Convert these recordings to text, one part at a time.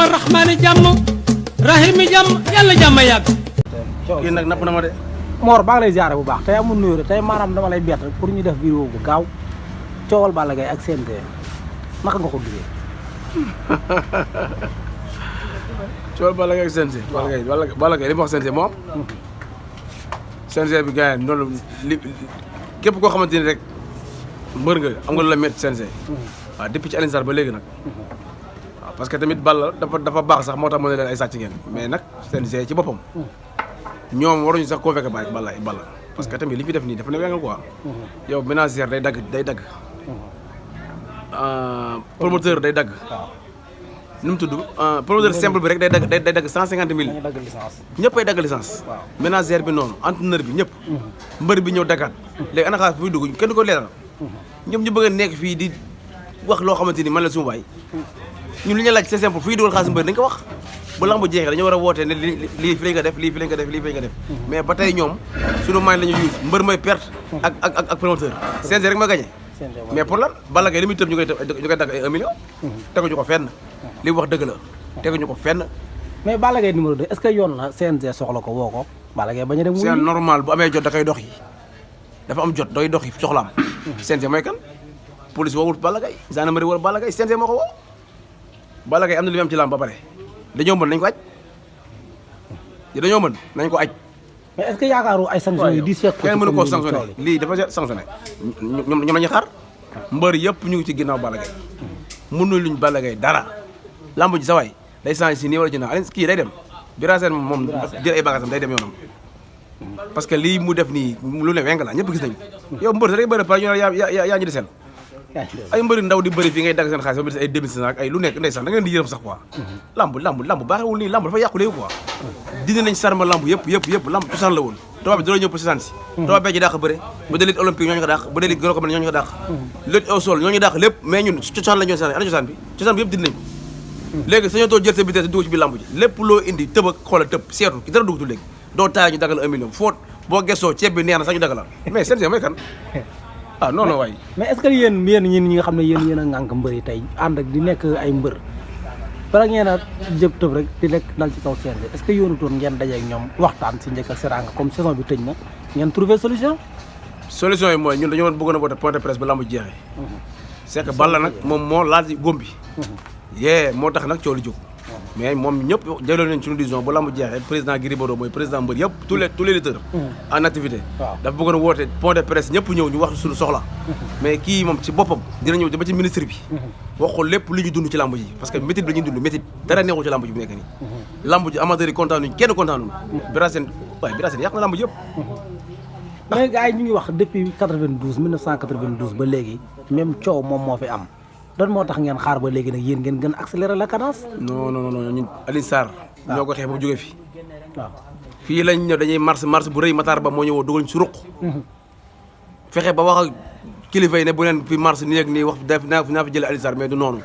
ñaanal rahmaani jàmm rahimi jàmm yàlla jàmm yàgg. kii nag napp na ma de. Mor baa ngi lay ziare bu baax tey amul nuyoo tey maanaam dama lay bett pour ñu def vidéo bu gaaw coowal Balla Gaye ak CNG naka nga ko gisee. coowal Balla Gaye ak CNG. Balla Gaye li mu wax CNG moom. CNG bi gars yi noonu li képp koo xamante ni rek mbër nga am nga lu la métti CNG. waaw depuis ci Alioune Sarr ba léegi nag. waaw parce que tamit Balla dafa baax sax moo tax mu ne leen ay sàcc ngeen mais nag CNG ci boppam. ñoom waruñu sax convoqué Balla parce que tamit li fi def nii dafa ne wengal quoi. yow ménagère day dagg. Promoteur day dagg. nu mu tudd promoteur simple bi rek day dagg 150 000. ñëpp ay dagg licence. ménagère bi noonu entraîneur bi ñëpp. mbër bi ñëw daggaat. léegi ana xaalis bi dugg kenn du ko leeral. ñoom ñu bëgg a nekk fii di wax loo xamante ni man la suma baay. ñun li ñu laaj c'est simple fii dugal xaalis mbër dañ ko wax. bu lamb jeexee dañoo war a wootee ne lii fi lañ ko def lii fi lañ ko def lii fi lañ ko def. mais ba tey ñoom suñu moyen la ñu use mbër mooy perte. ak promoteur. CNG rek ma gagné. mais pour lan Balla Gaye li muy tëb ñu koy dagg ay 1 million. teguñu ko fenn li mu wax dëgg la teguñu ko fenn. mais Balla Gaye numéro 2 est-ce que yoon la CNG soxla ko woo ko Balla Gaye bañ a dem. c'est normal bu amee jot da koy dox yi dafa am jot doy dox yi soxlaam. CNG mooy kan police woowul Balla Gaye gendarmerie wala Balla Gaye CNG moo ko woo. Balla Gaye am na li mu am ci làmb ba pare dañoo mën nañ ko aj dañoo mën nañ ko aj. mais est-ce que yaakaaru ay sanctions yi di fekk kenn mënu koo sanctionné lii dafa sanctionné ñoom la ñuy xaar mbër yëpp ñu ngi ci ginnaaw Balla Gaye mënuñ luñ Balla Gaye dara lamb ji sa waay day changé si nii wala ci naa kii day dem Bira Sène moom jël ay bagaasam day dem yoonam parce que lii mu def nii lu ne weng la ñëpp gis nañu yow mbër sa day bëri pa ñu ne yaa ñu di seen ay mbëri ndaw di bëri fii ngay dagg seen xaalis ba ay demi ak ay lu nekk ndeysaan da nga leen di yërëm sax quoi lamb baaxewul nii lamb dafa yàqu léegi quoi dindi nañ sarma lamb yëpp lamb cosaan la woon tubaab bi dina ñëw pour cosaan si tubaab bee ci dàq bëre bu dee lutte olympique ñooñu ko dàq bu dee lutte gréco-romaine ñooñu ko dàq lutte au sol ñooñu dàq lépp mais ñun cosaan la ñoo saan ana cosaan bi yëpp dindi nañ ko léegi sañoo too jël sa bitesse dugg ci biir lamb ji lépp loo indi tëb ak xoola tëb seetu ki dara dugutul léegi doo taaya ñu dagal 1 million foot boo gestoo ceeb bi neex na sax ñu dagal la mais CNG mooy kan ah non non waay mais est-ce que yéen ñi nga xam ne yéen a ŋànk mbër yi tey ànd ak di nekk ay mbër bala ngeen a jëb tëb rek di lekk dal ci kaw CNG est-ce que yóonutoon ngeen dajeek ñoom waxtaan si njëkk ak seraanga comme saison bi tëj na ngeen trouver solution yi mooy ñun dañoo bëggoon a woote point de presse ba lamb jeexee c'est que Balla nag moom moo laal ci góom bi yee moo tax nag coow li jóg mais moom ñëpp jëloon nañ suñu décision ba lamb jeexee président Gris Bordeaux mooy président mbër yëpp tous les lutteurs en activité dafa bëggoon a woote point de presse ñëpp ñëw ñu wax suñu soxla mais kii moom ci boppam dina ñëw ba ci ministre bi waxul lépp li ñu dund ci lamb ji parce que métit bi la ñuy dund métit dara neexul ci lamb ji bu nekk nii lamb ji amateur yi kontaanuñ kenn kontaanuñ Bira Sène yàq na lamb ji yëpp mais gars yi ñu ngi wax depuis 1992 ba léegi même coow moom moo fi am dan moo tax ngeen xaar ba léegi nag yéen ngeen gën a accélérer la cadence. non ñun Alioune Sarr. ñoo ko xeex ba mu jógee fii. waaw fii lañ ñëw dañuy marche bu rëy Matar Ba moo ñëwoo dugal ñu si ruq. fexe ba wax ak kilifa yi ne bu leen fi marche nii ak nii wax naa fi jëlee Alioune Sarr mais du noonu.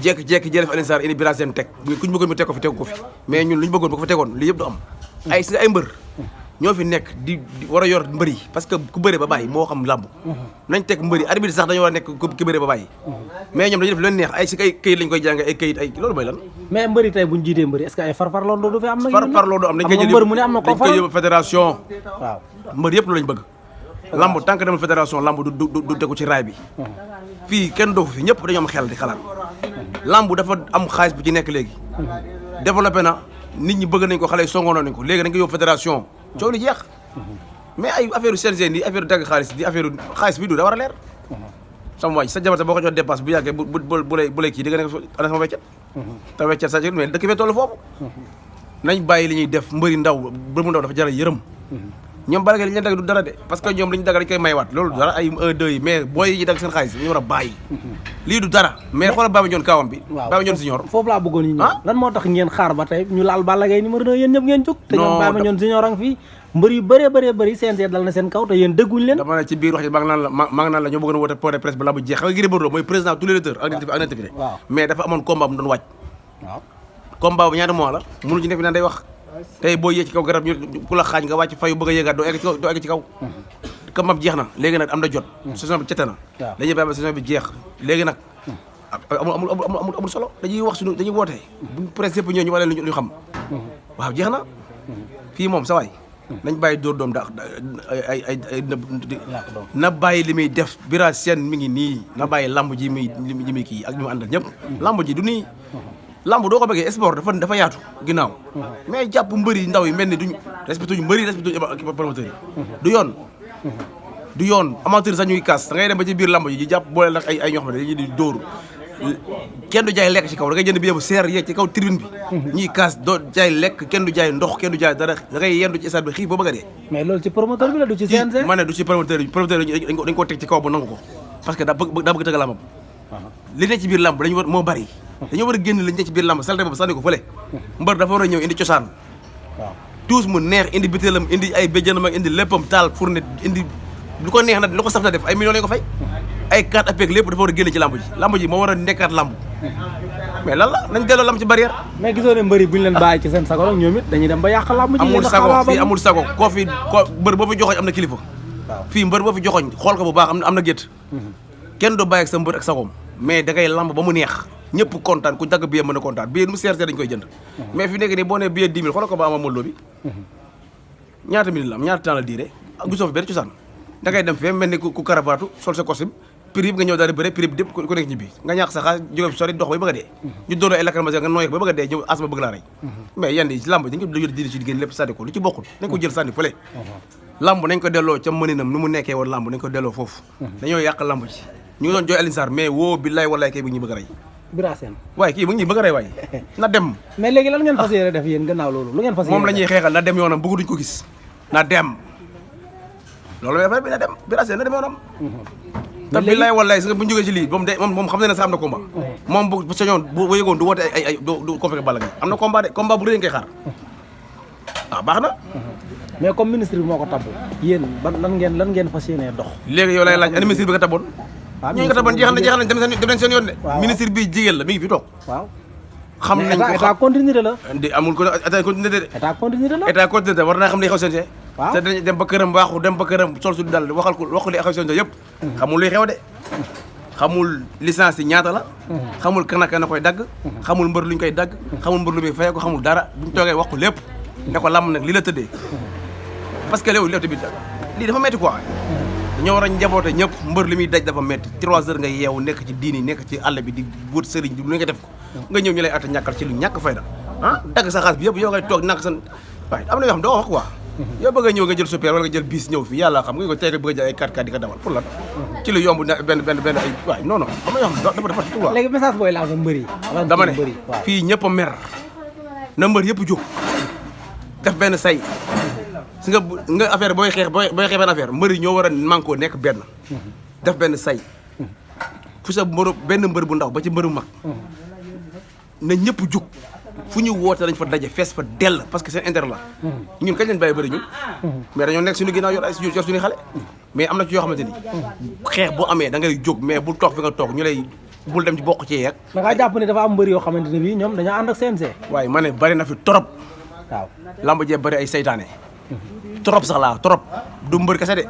jékki-jékki jëlee fi Alioune Sarr indi Bira Sène teg kuñ bëggoon mu teg ko fi tegu ko fi mais ñun lu ñu bëggoon bu ko fa tegoon lii yëpp du am. ay mbër. ñoo fi nekk di war a yor mbër yi parce que ku bëre ba bàyyi moo xam làmb nañ teg mbër yi arbitre sax dañoo war a nekk ku bëre ba bàyyi mais ñoom dañuy def leen neex ay si ay këyit lañ koy jàng ay këyit ay loolu mooy lan mais mbër yi tey buñ jiitee mbër yi est-ce que ay farfarloo du fi am na farfarloo du am dañ koy yóbbu fédération waaw mbër yëpp loolu lañ bëgg lamb tant que demul fédération lamb du tegu ci raay bi fii kenn doo fi ñëpp dañoo am xel di xalaat lamb dafa am xaalis bu ci nekk léegi développé na nit ñi bëgg nañ ko xale yi songoonoo nañ ko léegi dañ ko yóbbu fédération coow li jeex mais ay affaire CNG nii affaire dagg xaalis di affaire xaalis bi du da war a leer sama waay sa jabar sa boo ko jox dépasse bu yàggee bu lay kii di nga nekk ana sama weccet te weccet sa mais dëkk bee toll foofu nañ bàyyi li ñuy def mbëri ndaw bër mu ndaw dafa jar yërëm ñoom Balla Gaye li ñu dagg du dara de parce que ñoom li ñu dagg dañ koy maywaat loolu du dara ay 1-2 yi mais booy yi dagg seen xaalis dañu war a bàyyi lii du dara mais xoolal Baba Ndione kaawam bi Baba Ndione Junior foofu laa bëggoon ñu ñëw lan moo tax ngeen xaar ba tey ñu laal Balla Gaye numéro 2 yéen ñëpp ngeen jóg te ñoom Baba Ndione Junior a ngi fii mbër yu bëree CNG dal na seen kaw te yéen dégguñ leen dama ne ci biir wax ji maa ngi naan la ñoo bëggoon a woote point de presse ba lamb jeex xam nga Gris Bordeaux mooy président tous les lutteurs ak activité mais dafa amoon combat bu doon wàcc combat bu ñaata mois la mënu ci nekk naan day wax tey boo yéeg ci kaw garab ñu ku la xaaj nga wàcc fayu bëgg a yéegaat doo egg ci kaw combat bi jeex na léegi nag am na jot saison bi cete na dañuy bàyyi ba saison bi jeex léegi nag amul solo dañuy wax suñu dañuy woote buñ presse yëpp ñëw ñu wax leen lu ñu xam waaw jeex na fii moom sa waay nañ bàyyi dóor doom da ay na bàyyi li muy def Bira Sène mi ngi nii na bàyyi lamb ji muy kii ak ñu mu àndal ñëpp lamb ji du nii lamb doo ko bëggee sport dafa yaatu ginnaaw mais jàpp mbëri ndaw yi mel ni duñ respecté ñu mbëri respecté ñu promoteur yi du yoon amateur sax ñuy kaas da ngay dem ba ci biir lamb ji jàpp boole nag ay ñoo xam ne dañuy di dóor kenn du jaay lekk ci kaw da ngay jënd billet bu seer yeeg ci kaw tribune bi ñuy kaas doo jaay lekk kenn du jaay ndox kenn du jaay dara da ngay yendu ci stade bi xiif ba bëgg a dee mais loolu ci promoteur bi la du ci CNG ma ne du ci promoteur bi promoteur bi dañ ko teg ci kaw bu nangu ko parce que daa bëgg tëgg lambam li ne ci biir lamb dañu war moo bari dañoo war a génn li ne ci biir lamb salte boobu sànni ko fële mbër dafa war a ñëw indi cosaan waaw tous mu neex indi bitéelam indi ay béjjanam ak indi léppam taal fourne indi lu ko neex na lu ko saf na def ay millions lañ ko fay ay carte apec lépp dafa war a génn ci lamb ji moo war a nekkaat lamb mais lan la nañ delloo lamb ci barrière mais gisoo ne mbëri bu ñu leen bàyyi ci seen sago rek ñoom it dañuy dem ba yàq lamb ji amul sago fii amul sago ko mbër boo fi joxoñ am na kilifa fii mbër boo fi joxoñ xool ko bu baax am na gétt kenn du bàyyi ak sa mbër ak sagoom mais da ngay lamb ba mu neex ñëpp kontaan ku dagg billet mën a kontaan billet mu seer dañ koy jënd mais fi nekk nii boo nee billet 10 000 xoolal ko ba ama mollo bi ñaata minute la am ñaata temps la diire ak gisoo fi benn cosaan da ngay dem fee mel ni ku karavaatu sol sa costume prix nga ñëw daal di bëre prix bi dépp ku nekk ñibbi nga ñàkk sa xaalis jóge fi sori dox bay bëgg a dee ñu dóor ay lacrymogène nga nooy ba bëgg a dee ñëw asma bëgg laa rey mais yenn yi lamb dañ ko dindi ci diggéen lépp sànni ko lu ci bokkul nañ ko jël sànni fële lamb nañ ko delloo ca mëninam nu mu nekkee woon lamb nañ ko delloo foofu dañoo yàq lamb ci ñu ngi doon jooy Alioune Sarr mais woo billaay wallaay kay bi ñu bëgg a rey Bira Sène waaye kii mu ngi bëgg a rey waaye na dem mais léegi lan ngeen fas yéene def yéen gannaaw loolu lu ngeen fas yéene moom la ñuy xeexal na dem yoonam bëggu duñ ko gis na dem loolu may fay bi na dem Bira Sène na dem yoonam te billaay wallaay si nga bu ñu jógee ci lii moom xam na ne sax am na combat moom bu sañoon bu yëgoon du woote ay du convoqué Balla Gaye am na combat de combat bu rëy nga koy xaar waaw baax na mais comme ministre bi moo ko tabb yéen lan ngeen fas yéene dox léegi yow lay laaj ani ministre bi nga taboon ñooñu nga taboon jeexal na dem nañ seen yoon de ministre bi jigéen la mi ngi fi toog waaw xam nañ ko état continuité la di amul ko état continuité de état continuité la état continuité war naa xam li xew seen waaw te dañ dem ba këram waaxu dem ba këram sol su dal wax li xew seen yëpp xamul luy xew de xamul licence yi ñaata la xamul kan ak kan koy dagg xamul mbër luñ koy dagg xamul mbër lu muy fayee ko xamul dara buñ toogee wax ko lépp ne ko lamb nag li la tëddee parce que léew tamit lii dafa metti quoi dañoo war a njaboote ñëpp mbër li muy daj dafa metti 3 heures nga yeewu nekk ci diini nekk ci àll bi di wut sëriñ bi lu nga def ko nga ñëw ñu lay atta ñàkkal ci lu ñàkk fayda dagg sa xaalis bi yëpp yow ngay toog nak san waaye am na yoo xam doo wax quoi yow bëgg a ñëw nga jël super wala nga jël bis ñëw fi yàlla xam nga ko tey bëgg a jël ay 4x4 di ko dawal pour lan ci lu yomb benn ay waay non non am na yoo xam dafa tout quoi léegi message booy lancé mbër yi dama ne fii ñëpp a mer na mbër yëpp jóg def benn say si nga affaire booy xeex benn affaire mbër yi ñoo war a manko nekk benn def benn say fu sa benn mbër bu ndaw ba ci mbëru mag na ñëpp jug fu ñu woote dañ fa daje fees fa dell parce que seen intérêt la ñun kañ leen bàyyi bëri ñun mais dañoo nekk suñu ginnaaw yor suñu xale mais am na ci yoo xamante ni xeex bu amee da ngay jóg mais bul toog fi nga toog ñu lay bul dem ci bokk ci yeeg da ngaa jàpp ne dafa am mbër yoo xamante ne bii ñoom dañoo ànd ak CNG waaye ma ne bari na fi trop waaw lamb jee bari ay saytaane trop sax laa trop du mbër kese de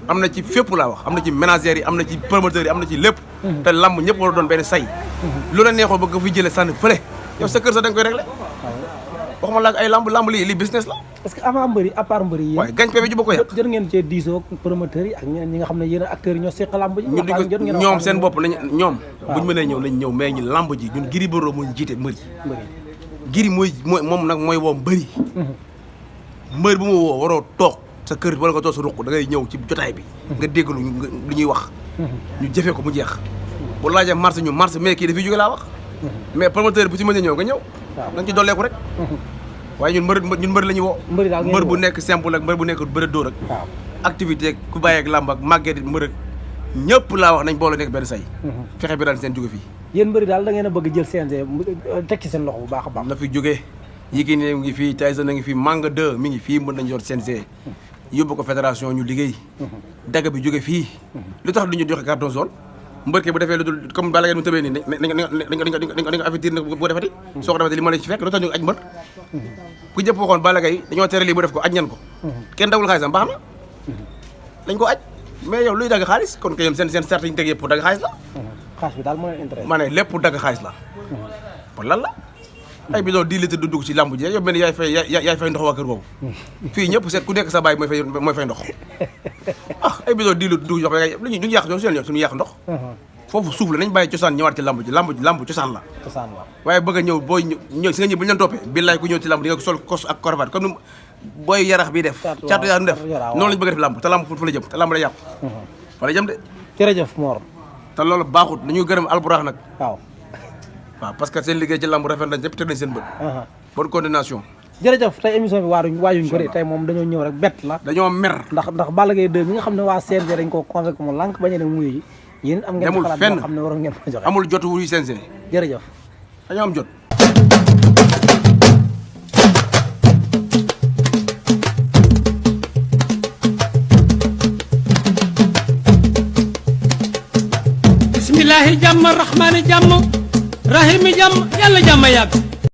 am na ci fépp laa wax am na ci ménagères yi am na ci promoteurs yi am na ci lépp te lamb ñëpp war a doon benn say lu la neexoo bëgg nga fi jëlee sànni fële yow sa kër sax da nga koy réglé waxuma la ay lamb lii business la est-ce que avant mbëri à part mbëri yi waaye gañ-pain bi ju ba ko yàq jot ngeen cee diisoo promoteurs yi ak ñeneen ñi nga xam ne yéen acteurs yi ñoo seq lamb ji ñoom seen bopp lañ ñoom buñ mënee ñëw nañ ñëw mais ñu lamb ji ñun Gris Bordeaux moo ñu jiite mbëri Gris mooy moom nag mooy woo mbëri mbër bu ma woo waroo toog sa kër wala nga toog sa ruq da ngay ñëw ci jotaay bi nga dégg lu ñuy wax ñu jëfee ko mu jeex bu laajee marché ñu marché mais kii dafay jóge laa wax mais promoteur bu ci mën a ñëw nga ñëw nañ ci dolleeku rek waaye ñun mbër la ñuy woo mbër bu nekk simple ak mbër bu nekk bëre dóor ak activité ku bàyyi ak làmb ak màgget mbër ak ñëpp laa wax nañ boole nekk benn say fexe bi daan seen jóge fii yéen mbëri daal da ngeen a bëgg jël CNG teg ci seen loxo bu baax a baax na fi jógee Yékini ngi fii Tyson a ngi fii Manga 2 mi ngi fii mën nañ yor CNG yóbbu ko fédération ñu liggéey dagg bi jóge fii lu tax duñu joxe carton jaune mbër ke bu defee lu dul comme Balla Gaye mu tëbee nii dañ ko avertir nag boo defati soo ko defati li ma la ci fekk lu tax ñu aj mbër ku jëpp waxoon Balla Gaye dañoo tere lii bu def ko aj ñan ko kenn dawul xaalisam baax na dañ ko aj mais yow luy dagg xaalis kon que yéen seen sart yi ñu teg yëpp pour dagg xaalis la xaalis bi daal moo leen intéressé. ma ne lépp dagg xaalis la pour lan la ay bidon 10 litres du dugg ci lamb ji yow mel ni yaay fay ndox waa kër googu fii ñëpp seet ku nekk sa baay mooy fay ndox ay bidon 10 litres du dugg jox lu ñu duñu yàq ñoom seen suñu yàq ndox foofu suuf la nañ bàyyi cosaan ñëwaat ci lamb ji lamb cosaan la waaye bëgg a ñëw booy ñëw si nga ñëw bu ñu leen toppee billaay ku ñëw ci lamb di nga sol kos ak cravate comme ni booy yarax bi def caatu yaa nu def noonu lañu bëgg a def lamb te lamb fa la jëm te lamb day yàqu fa la jëm de jërëjëf Mor te loolu baaxut dañuy gërëm alburax nag waaw parce que seen liggéey ci lamb rafet nañ ñëpp teg nañ seen bët bonne coordination jërëjëf tey émission bi waajuñ ko de tey moom dañoo ñëw rek bett la dañoo mer ndax Balla Gaye 2 mi nga xam ne waa CNG dañ ko convoqué mu lànk bañ a dem wuyu ji yéen am ngeen xalaat boo xam ne waroon ngeen ko joxe amul jot wuyu CNG jërëjëf dañoo am jot bismillahi jàmm rahmaani jàmm rahimi jàmm yàlla jàmm yàgg